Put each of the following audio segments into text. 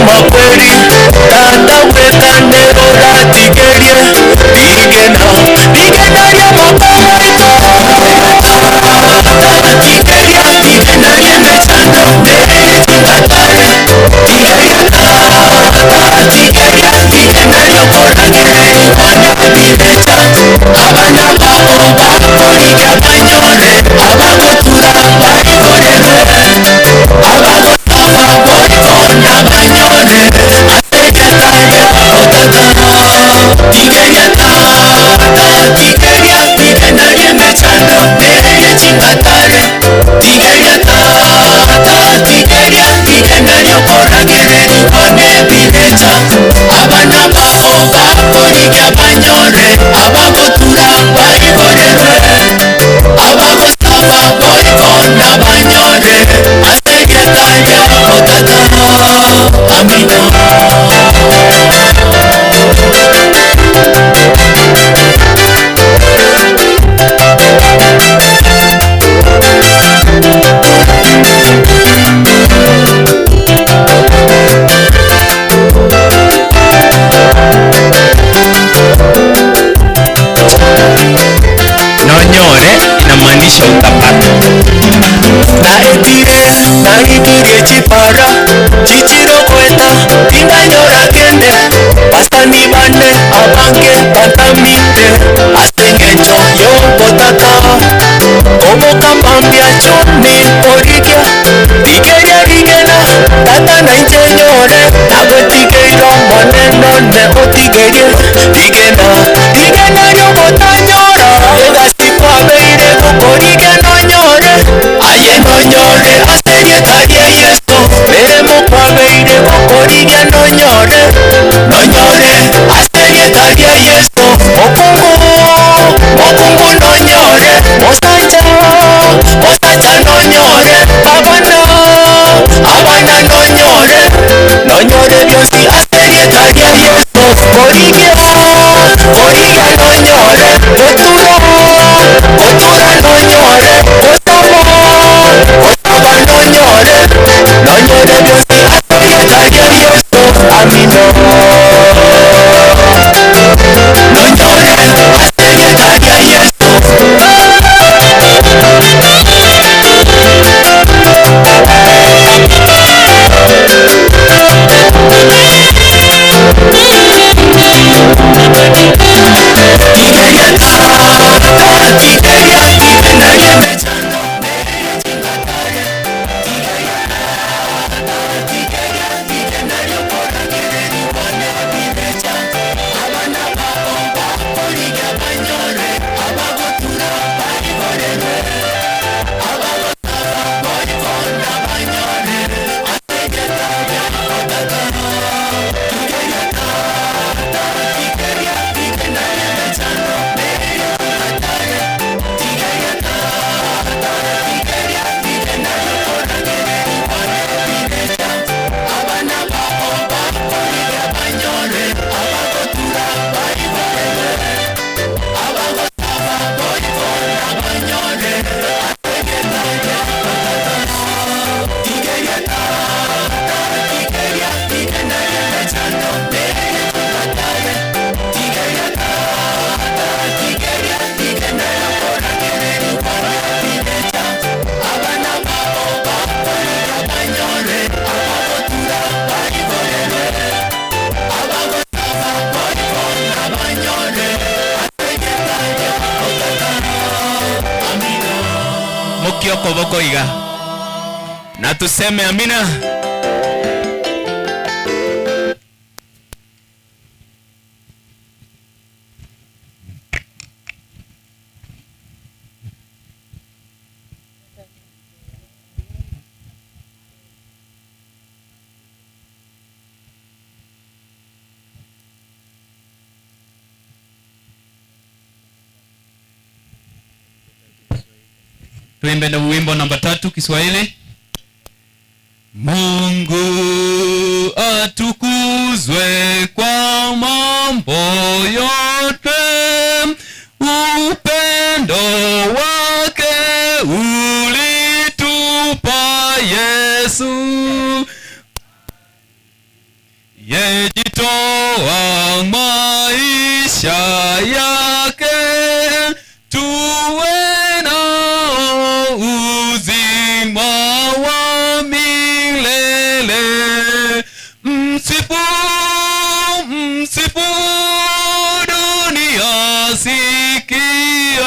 Makweri tata wekanero ratigerie rigena rigena ria makomoito tigeria rigena ria mechando mere chingatare tigeria tata tigeria rigena ria koragereri kone birecha abana babo bakoriga banyore abagotura barikorerwe abagosaba borikona banyore asegetaya otata tigeria tata tigeria rigena ria mechando mere chingatare tigeria tata tigeria rigena ria koragereri kone birecha abana babo bakoriga banyore abagotura barikorerwe abagosaba borikona banyore asegetaya otata amina. Nonyore inamaanisha utapata. Naetire nagikirie chipara chichirokweta tindanyora kende basani bane abange batamite asengencho yobotata koboka pambia choni origia tigeria rigena tata nainche nyore nagwetigeiro moneno ne otigerie rigena rigena ryobotanyora egasikwabeire gokorigia nonyore aye nonyore aserietarie Yesu meremo kwabeire gokorigia nonyore nonyore aserietarie Yesu mokungu mokungu nonyore mosacha mosacha nonyore abana abana nonyore nonyore byosi aserietarie Yesu korigia korigia nonyore gotura gotura nonyore gosaba gosaba nonyore nonyore byosi aserietarie Yesu amina. Nonyore aserietarie Yesu. Tigeria tata tigeria rigena ria mechando mere chingatare tigeria tata tigeria rigena ria koragereri kone birecha abana babo bakoriga banyore abagotura barikorerwe abagosaba borikona banyore asegetaya otata tigeria tata tigeria rigena ria mechando mere chingatare tigeria tata tigeria rigena ria koragereri kone birecha abana babo bakoriga banyore abagotura barikorerwe abagosaba borikona banyore asegetaya otata tigeria tata tigeria rigena ria mechando mere chingatare tigeria tata tigeria rigena ria koragereri kone birecha abana babo bakoriga banyore abagotura barikorerwe abagosaba borikona banyore asegetaya otata amina. Mukioko bokoiga na tuseme amina. Tuimbe na wimbo namba 3 Kiswahili. Mungu atukuzwe kwa mambo yote, upendo wake ulitupa Yesu. Aliyejitoa maisha yake, tuwe nao uzima wa milele. Msifu, msifu, dunia sikia.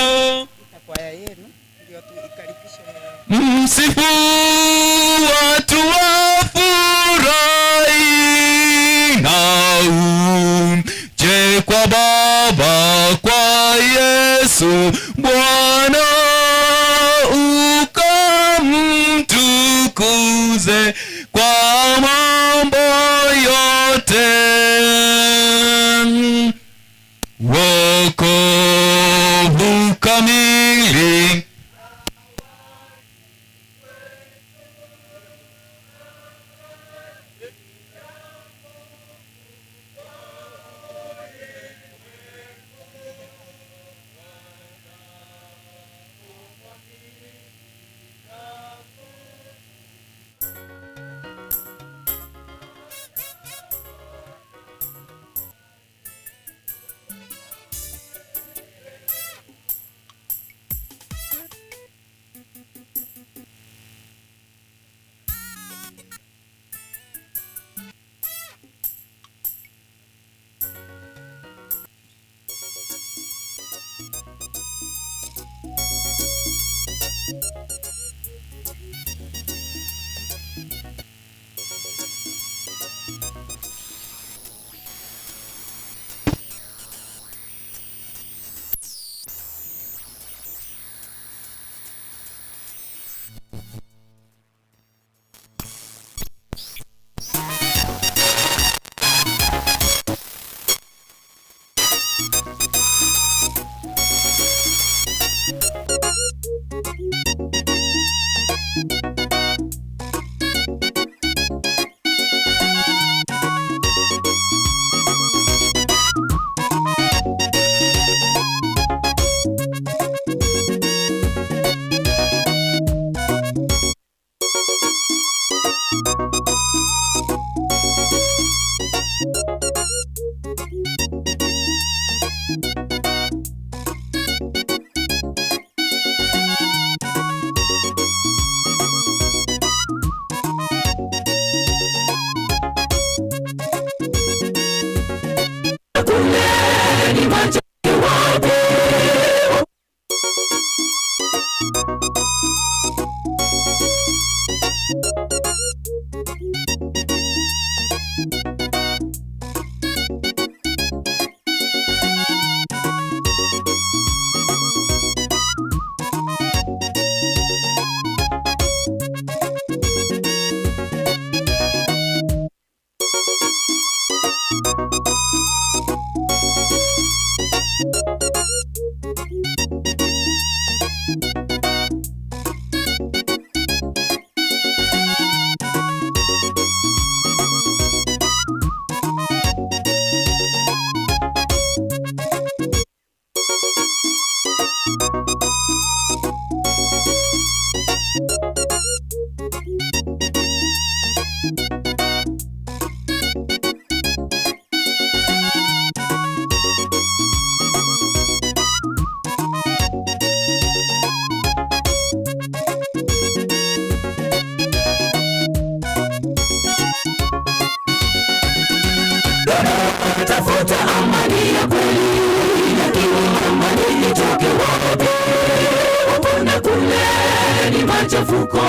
Kwaya yenu ndio tuikaribishe. Msifu, watu wafurahi, na uje kwa Baba, kwa Yesu Bwana, ukamtukuze kwa mambo yote. Wokovu kamili. Tafuta amani ya kweli, lakini amani itoke wapi? Huku na kule ni machafuko,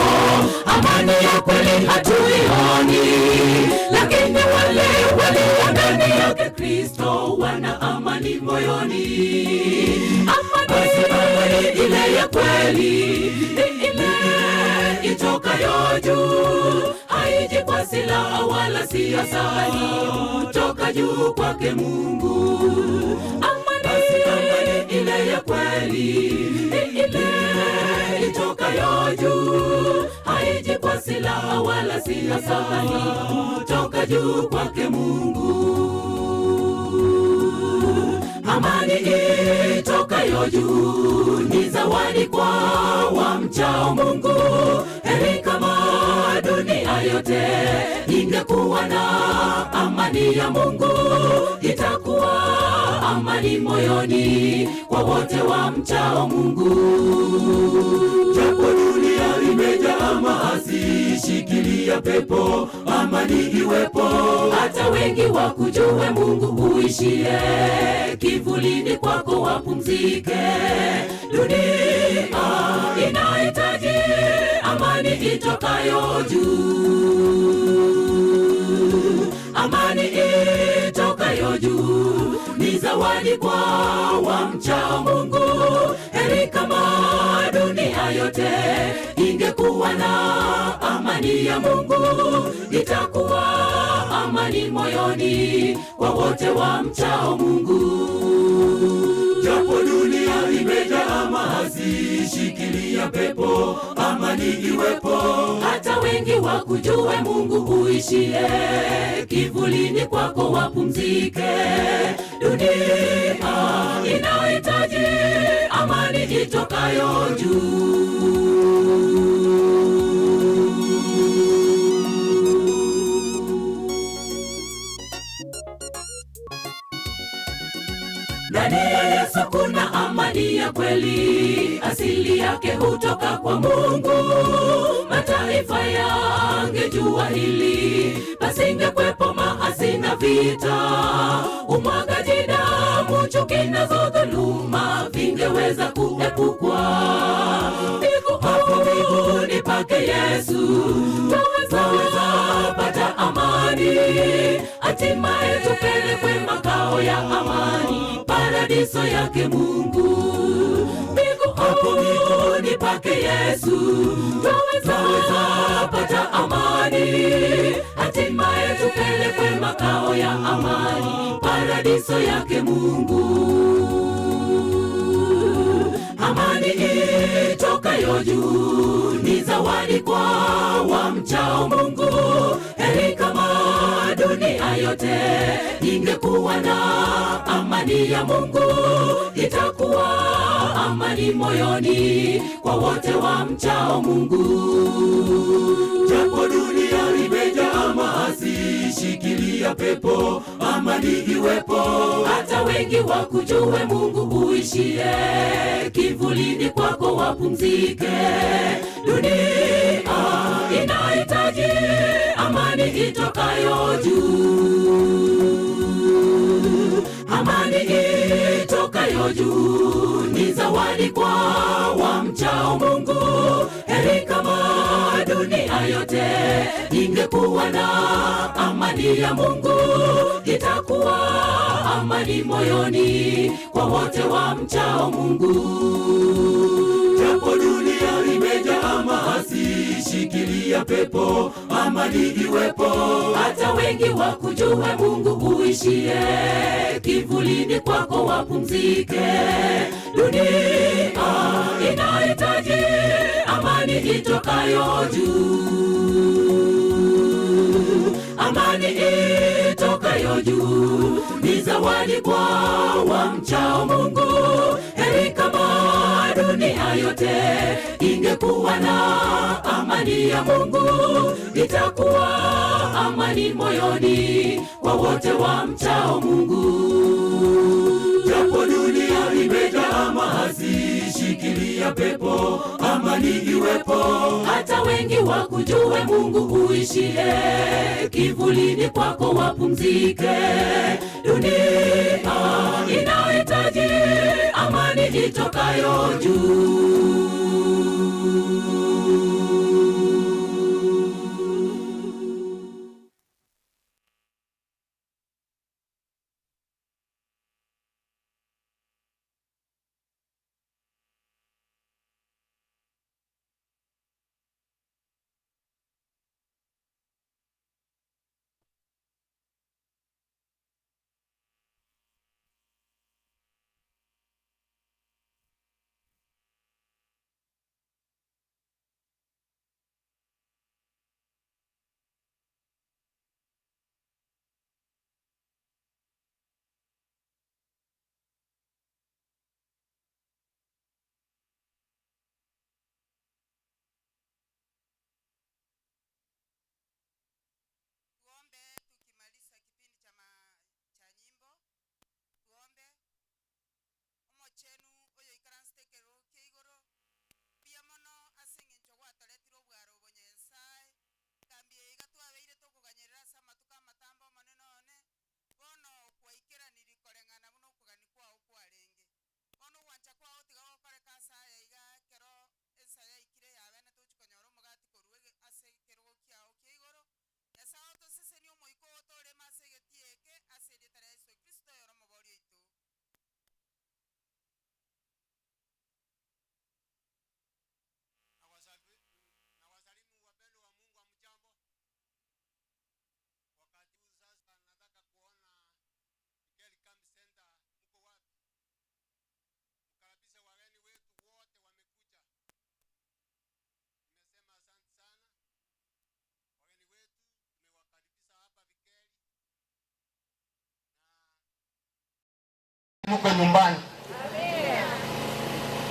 amani ya kweli hatuioni, lakini wale walio ndani yake Kristo wana amani moyoni. Basi amani ile ya kweli ni ile itokayo juu, haiji kwa silaha wala siasa, bali kutoka juu kwake Mungu. Basi amani ile ya kweli ni ile itokayo juu, haiji kwa silaha wala siasa, bali kutoka juu kwake Mungu. Amani itokayo juu ni zawadi kwa wamchao Mungu. Heri kama dunia yote ingekuwa na amani ya Mungu, itakuwa amani moyoni kwa wote wamchao Mungu. Japo dunia imejaa maasi, shikilia pepo, amani iwepo. Hata wengi wakujue Mungu uishie, kivulini kwako wapumzike. Dunia inahitaji amani itokayo juu, amani itokayo juu ni zawadi kwa wamchao Mungu. Heri kama dunia yote ingekuwa na amani ya Mungu, itakuwa amani moyoni kwa wote wamchao Mungu. Japo dunia imejaa maasi, shikilia pepo, amani iwepo. Hata wengi wakujue Mungu uishie, kivulini kwako wapumzike. Dunia inahitaji amani itokayo juu. Ndani ya Yesu kuna amani ya kweli, asili yake hutoka kwa Mungu. Mataifa yangejua hili, pasingekwepo maasi na vita. Umwagaji damu, chuki nazo dhuluma vingeweza kuepukwa. Hapo miguuni pake Yesu twaweza pata amani, hatimaye tupelekwe makao ya amani, paradiso yake Mungu. Hapo miguuni pake Yesu twaweza pata amani, hatimaye tupelekwe makao ya amani, paradiso yake Mungu. Amani itokayo juu ni zawadi kwa wamchao Mungu. Heri kama dunia yote ingekuwa na amani ya Mungu, itakuwa amani moyoni kwa wote wamchao Mungu. Japo dunia imejaa maasi, shikilia pepo, amani iwepo. Hata wengi wakujue Mungu uishie, kivulini kwako wapumzike. Dunia inahitaji amani itokayo juu, amani itokayo juu ni zawadi kwa wamchao Mungu. Heri kama dunia yote ingekuwa na amani ya Mungu, itakuwa amani moyoni kwa wote wamchao Mungu. Japo dunia imejaa maasi, shikilia pepo, amani iwepo. Hata wengi wakujue Mungu uishie, kivulini kwako wapumzike. Dunia inahitaji amani itokayo juu, amani itokayo juu ni zawadi kwa wamchao Mungu. Heri kama dunia yote ingekuwa na amani ya Mungu, itakuwa amani moyoni kwa wote wamchao Mungu. Japo dunia imejaa maasi, shikilia pepo, amani iwepo. Hata wengi wakujue Mungu uishie, kivulini kwako wapumzike. Dunia inahitaji amani itokayo juu. Omochenu oyo ikaranste kero keigoro bia mono aseng'encho gwatoretire obwaro obonyesae kambie iga twabeire tokoganyerera ase amatuko amatambo omonene one bono kwaikeraniri koreng'ana buna okogani kwao kwarenge bono ogwancha kwao tiga gokoreka ase aya iga kero ensa yaikire yabene tochikonyora omogati korwa ase ekerogo kiao kia igoro Nyasaye otoseseni omoiko otorema ase egetie eke ase erieta ria Yesu Kristo oyore omobori oito. Na wasalimu wapendo wa Mungu, hamjambo? Wakati huu sasa nataka kuona Migeli Camp Center, mko wapi? Mkaribishe wageni wetu wote wamekuja. Nimesema asante sana wageni wetu, tumewakaribisha hapa Vikeli na mko nyumbani.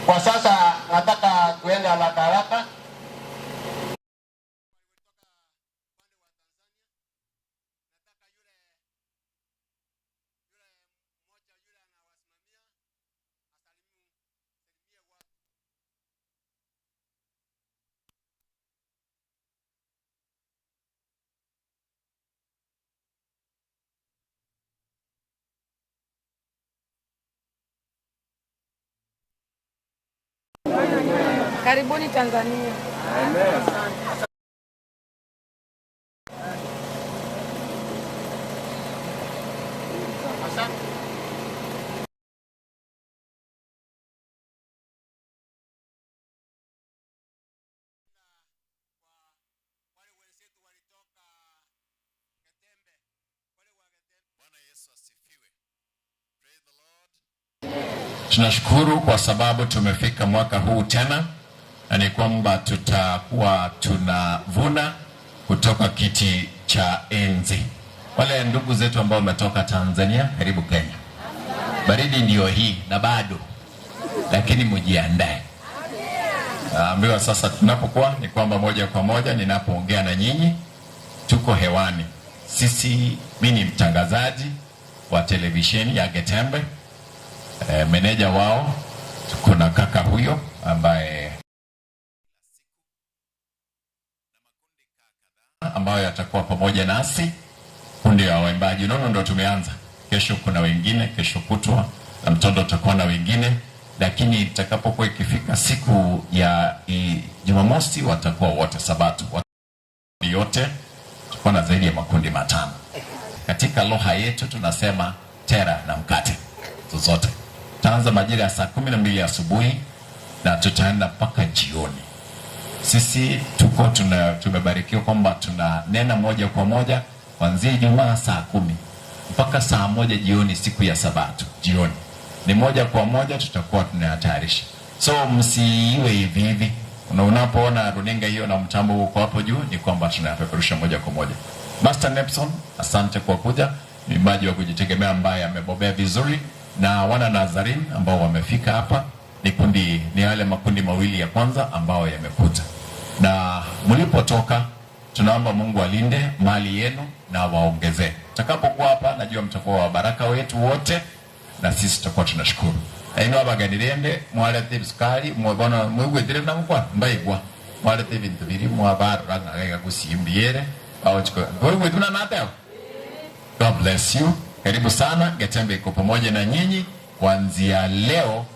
Kwa sasa nataka tuende haraka haraka. Walitoka upande wa Tanzania. Nataka yule mmoja yule anawasimamia salimie watu. Karibuni Tanzania. Asante. Kwa wale wenzetu walitoka Getembe, wale wa Getembe. Bwana Yesu asifiwe. Praise the Lord. Tunashukuru kwa sababu tumefika mwaka huu tena, na ni kwamba tutakuwa tunavuna kutoka kiti cha enzi. Wale ndugu zetu ambao wametoka Tanzania, karibu Kenya. Baridi ndiyo hii na bado, lakini mjiandae. Ambiwa sasa tunapokuwa ni kwamba moja kwa moja ninapoongea na nyinyi tuko hewani. Sisi, mimi ni mtangazaji wa televisheni ya Getembe, meneja wao tuko na kaka huyo ambaye ambayo yatakuwa pamoja nasi, kundi la waimbaji. Unaona, ndo tumeanza. Kesho kuna wengine, kesho kutwa na mtondo tutakuwa na wengine, lakini itakapokuwa ikifika siku ya Jumamosi watakuwa wote, Sabato yote tutakuwa na zaidi ya makundi matano. Katika lugha yetu tunasema tera na mkate zozote. Tutaanza majira ya saa 12 asubuhi na tutaenda mpaka jioni. Sisi tuko tumebarikiwa kwamba tunanena moja kwa moja kuanzia Ijumaa saa 10 mpaka saa 1 jioni siku ya Sabato jioni. Ni moja kwa moja tutakuwa tunayatayarisha. So msiiwe hivi hivi. Na unapoona runinga hiyo na mtambo uko hapo juu ni kwamba tunapeperusha moja kwa moja. Master Nepson, asante kwa kuja. Mwimbaji wa kujitegemea ambaye amebobea vizuri, na wana Nazarin ambao wamefika hapa ni kundi, ni yale makundi mawili ya kwanza ambao yamekuja. Na mlipotoka tunaomba Mungu alinde mali yenu na waongezee. Tutakapokuwa hapa najua mtakuwa wa baraka wetu wote na sisi tutakuwa tunashukuru. Aino abaganirende mwalete bisukari mwabona mwigwetire na mukwa mbaigwa mwalete bintu biri mwabarura ngagega gusimbiere baochiko mwigwetuna nateo. God bless you. Karibu sana. Getembe iko pamoja na nyinyi kuanzia leo.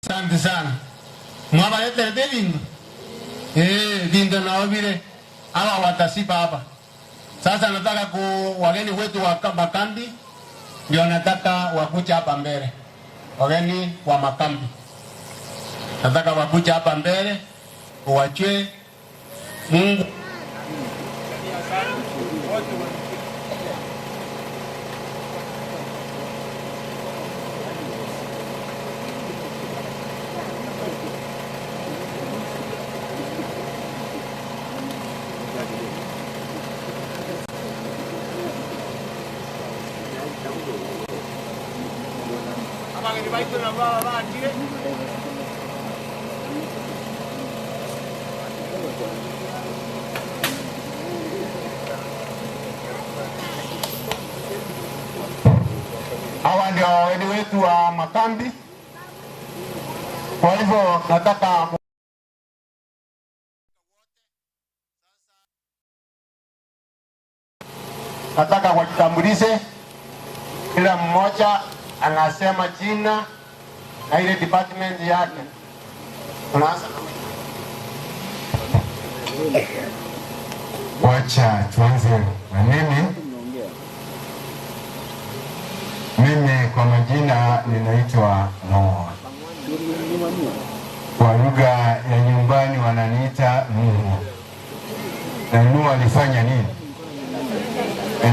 Asante sana. Mwabaletere bintu. Bintu nao vile hawa watasipa hapa. Sasa nataka ku wageni wetu wa makambi ndio nataka wakuja hapa mbele. Wageni wa makambi nataka wakuja hapa mbele uwachwe Mungu. Abageni baitu na baba batire. Ndio wageni wetu wa makambi. Kwa hivyo nataka wajitambulishe. Kila mmoja anasema jina na ile department yake. Tunaanza. Wacha tuanze na mimi. Mimi kwa majina ninaitwa Noah. Kwa lugha ya nyumbani wananiita Nuhu. Na Nuhu alifanya nini?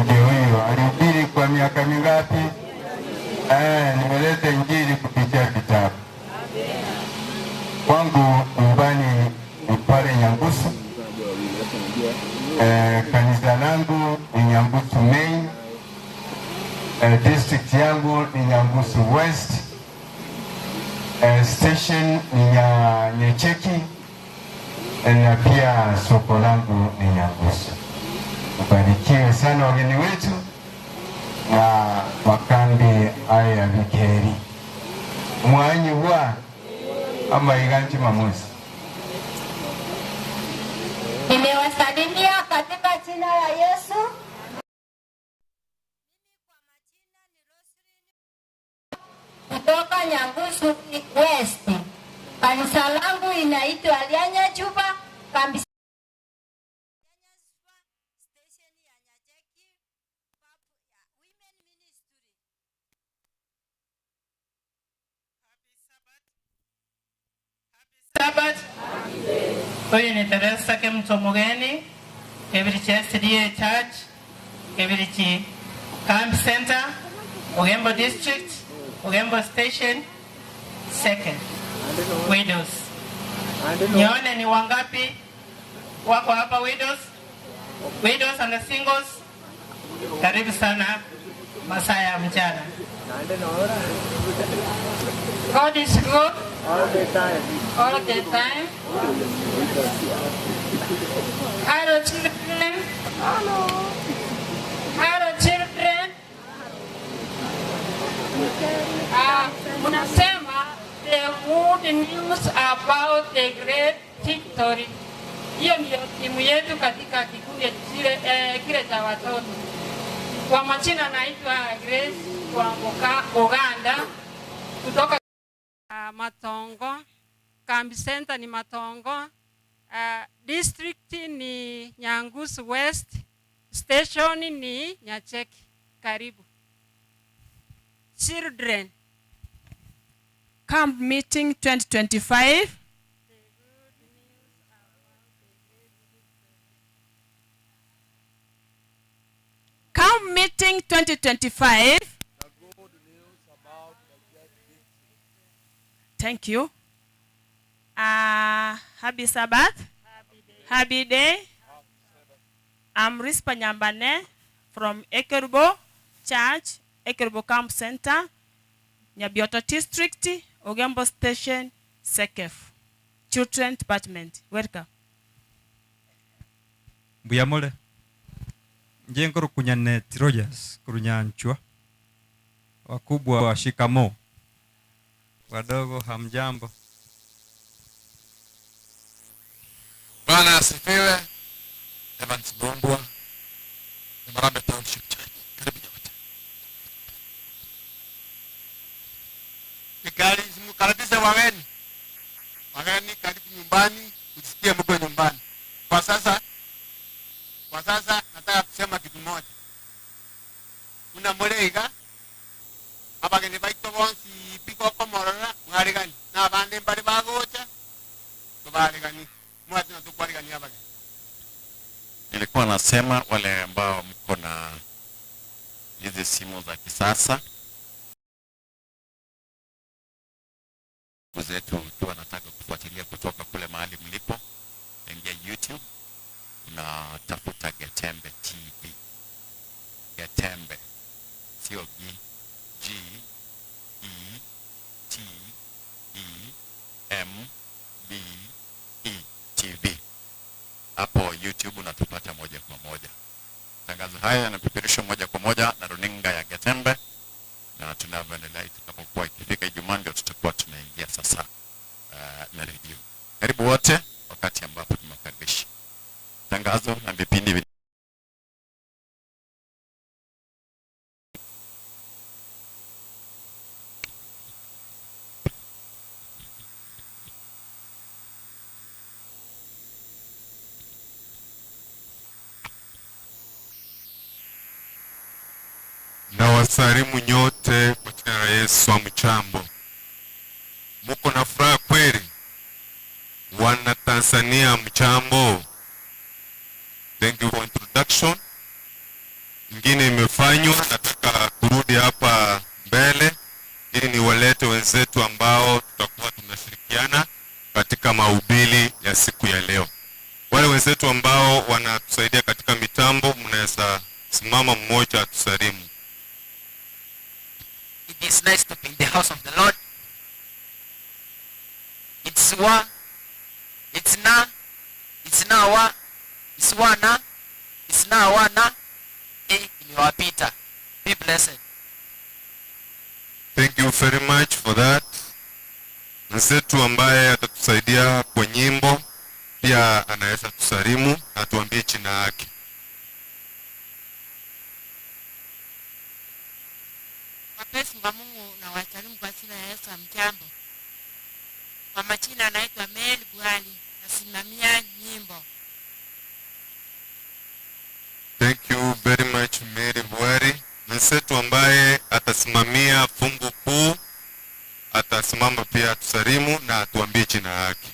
Ndio huyo, alihubiri kwa miaka mingapi? Nimeleta injili kupitia kitabu. Kwangu nyumbani ni pale Nyangusu. Kanisa langu ni Nyangusu Main. District yangu ni Nyangusu West. Station ni Nyecheki. Na pia soko langu ni Nyangusu. Ubarikiwe sana wageni wetu na makambi haya ya Bikeri. Mwanyi wa ama iganji mamuzi. Nimewasalimia katika jina la Yesu. Kutoka Nyangusu West. Kanisa langu inaitwa Lianya Juba kambi. Sabbath. Huyu ni Teresa Kemto Mugeni, Kebirichi SDA Church, Kebirichi Camp Center, Ugembo District, Ugembo Station, Second. Widows. Nione ni wangapi wako hapa widows? Widows and the singles. Karibu sana masaa ya mchana. God is good all the time. All the time. Hello children. Hello. Hello children. Mnasema the good news about the great victory. Hiyo ndio timu yetu katika kikundi kile cha watoto. Kwa majina naitwa Grace wa Uganda kutoka Matongo. Kambi Center ni Matongo. District ni Nyangusu West. Station ni Nyacheki. Karibu. Children. Camp meeting 2025. Camp meeting 2025. Thank you. Happy Sabbath. Happy day. I'm Rispa Nyambane from Ekerubo Church, Ekerubo Camp Center, Nyabioto District, Ogembo Station, Sekef. Children Department. Welcome. Mbuyamole. Njengo kunyane Rogers kurunyanchwa. Wakubwa wa shikamo. Wadogo hamjambo. Bwana asifiwe. Evans Mbongwa, Marambe Township Church. Karibu nyote. Nikaribishe wageni. Wageni karibu nyumbani, mjisikie mko nyumbani. Kwa sasa nataka kusema kitu moja. Una mureiga abageni baito bonsi piko komorora mwarigani na abande mbari bagocha tubarigani mwati na tukwarigani abageni. Nilikuwa nasema wale ambao mko na hizi simu za kisasa zetu, ukiwa nataka kufuatilia kutoka kule mahali mlipo, ingia YouTube na tafuta Getembe TV. Getembe sio G, G E T E M B E TV. Hapo YouTube unatupata moja kwa moja. Tangazo haya yanapeperushwa moja kwa moja na runinga ya Getembe, na tunavyoendelea Tangazo na vipindi Na wasalimu nyote kwa jina la Yesu. Hamjambo? Muko na furaha kweli? Wana Tanzania, hamjambo? Thank you for introduction. Ingine imefanywa, nataka kurudi hapa mbele ili niwalete wenzetu ambao tutakuwa tunashirikiana katika mahubiri ya siku ya leo. Wale wenzetu ambao wanatusaidia katika mitambo, mnaweza simama mmoja atusalimu. It is nice to be in the house of the Lord. It's wa, it's na, it's na wa, it's wa na, it's na wa na, e imewapita. Be blessed. Thank you very much for that. Mwenzetu ambaye atatusaidia kwa nyimbo pia anaweza tusalimu na tuambie jina yake. Wapenzi wa Mungu na wasalimu kwa jina la Yesu. Hamjambo? Kwa majina anaitwa Mary Bwali, nasimamia nyimbo. Thank you very much, Mary Bwari. Mwenzetu ambaye atasimamia fungu kuu atasimama pia atusalimu na atuambie jina yake.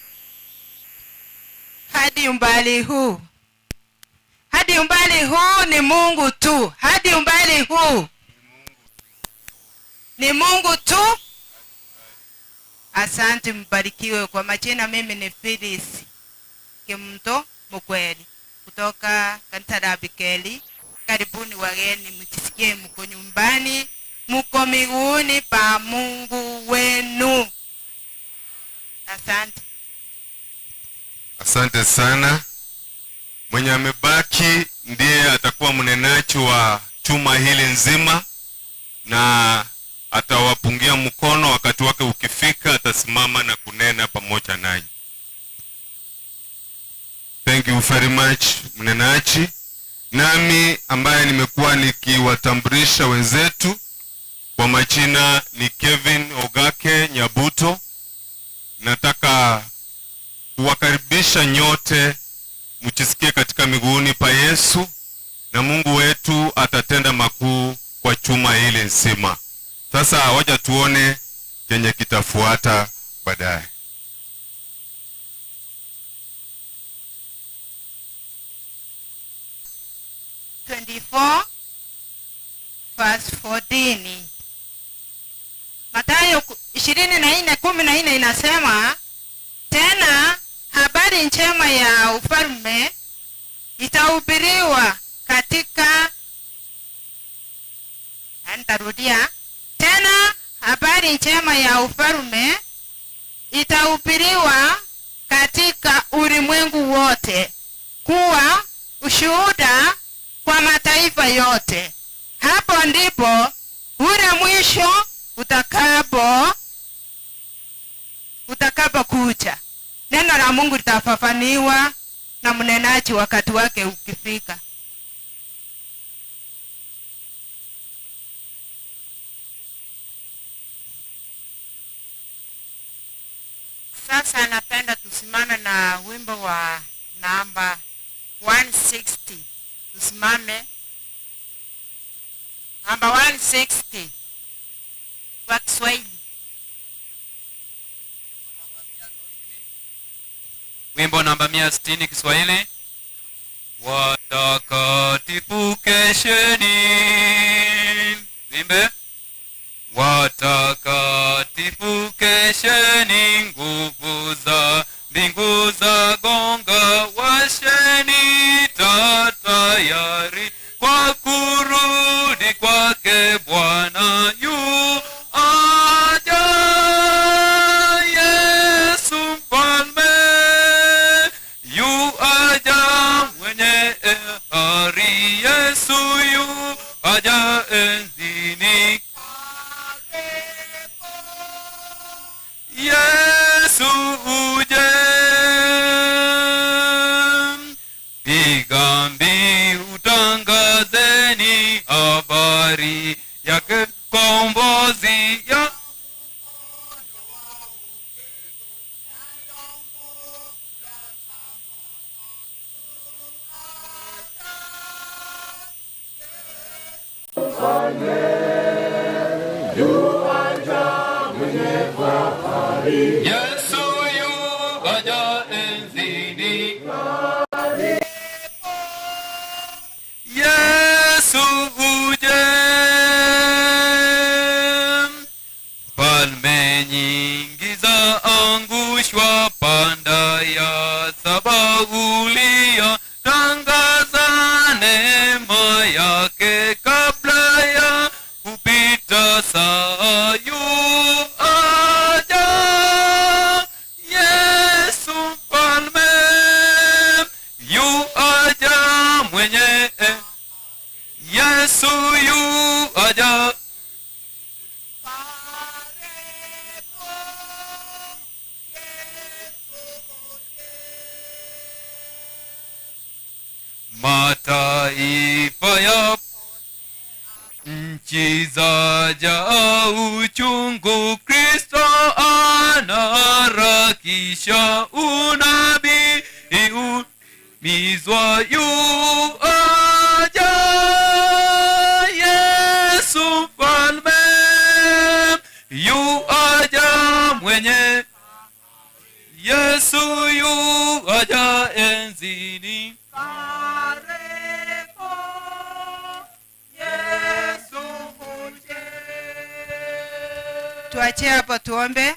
Hadi umbali huu, hadi umbali huu ni Mungu tu, hadi umbali huu ni Mungu tu. Asante, mbarikiwe. Kwa majina mimi ni Phyllis Kimto Mukweli kutoka kanisa la Bikeli. Karibuni wageni, mjisikie mko nyumbani, mko miguuni pa Mungu wenu. Asante. Asante sana. Mwenye amebaki ndiye atakuwa mnenaji wa chuma hili nzima na atawapungia mkono wakati wake ukifika, atasimama na kunena pamoja nanyi. Thank you very much, mnenaji. Nami ambaye nimekuwa nikiwatambulisha wenzetu kwa majina ni Kevin Ogake Nyabuto. Nataka kuwakaribisha nyote mjisikie katika miguuni pa Yesu, na Mungu wetu atatenda makuu kwa chuma hili nzima. Sasa wacha tuone chenye kitafuata baadaye. 24 verse 14. Mathayo 24:14 inasema, tena habari njema ya ufalme itahubiriwa katika, nitarudia tena, habari njema ya ufalme itahubiriwa katika ulimwengu wote kuwa ushuhuda kwa mataifa yote. Hapo ndipo ule mwisho utakapokuja. Neno la Mungu litafafaniwa na mnenaji wakati wake ukifika. Sasa napenda tusimame na wimbo wa namba 160. Tusimame namba 160 kwa Kiswahili. Wimbo namba 160 Kiswahili. Watakatifu kesheni. Wimbe. Watakatifu kesheni, nguvu za mbingu za gonga, washeni taa tayari kwa kurudi kwake Bwana yu aja. Yesu mfalme yu aja, mwenye hari Yesu yu aja enzini. Yesu uje. Piga mbiu, tangazeni habari yake Mkombozi ya Yesu yuaja enzini. Yesu uje. Falme nyingi za angushwa, panda ya saba ulia, tangaza neema yake kabla ya kupita saa. Yuaja Yesu mfalme, yuaja mwenye, Yesu yuaja. Mataifa ya nchi zaja uchungu, Kristo anaharakisha unabii umizwa. Yuaja Yesu mfalme, yuaja mwenye, Yesu yuaja enzini. Tuachie hapo tuombe.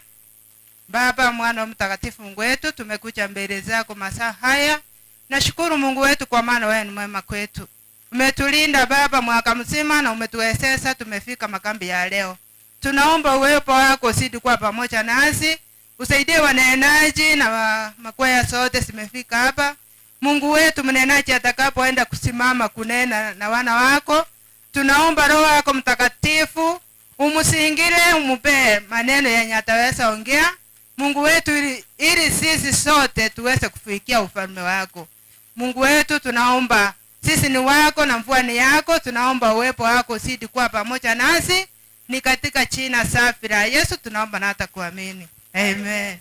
Baba, Mwana, Mtakatifu, Mungu wetu, tumekuja mbele zako masaa haya. Nashukuru Mungu wetu kwa maana wewe ni mwema kwetu. Umetulinda Baba mwaka mzima na umetuwezesha tumefika makambi ya leo. Tunaomba uwepo wako uzidi kuwa pamoja nasi. Usaidie wanenaji na makwaya sote zimefika hapa. Mungu wetu, mnenaji atakapoenda kusimama kunena na wana wako, tunaomba Roho wako Mtakatifu umusingire, umupe maneno yenye ataweza ongea. Mungu wetu, ili sisi sote tuweze kufikia ufalme wako. Mungu wetu, tunaomba sisi ni wako na mvua ni yako. Tunaomba uwepo wako uzidi kuwa pamoja nasi. Ni katika jina safi la Yesu tunaomba na hata kuamini. Amen.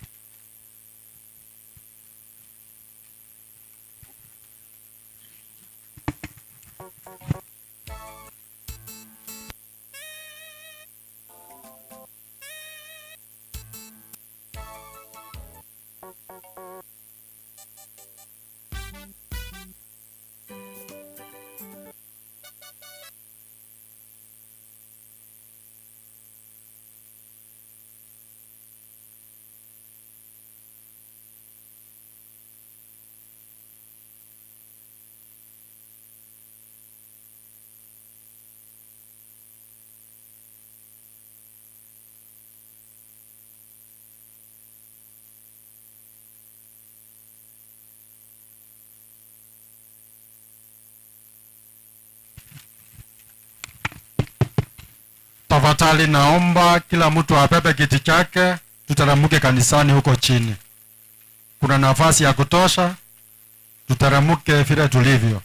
Tafadhali naomba kila mtu abebe kiti chake, tutaramuke kanisani huko chini. Kuna nafasi ya kutosha, tutaramuke vile tulivyo.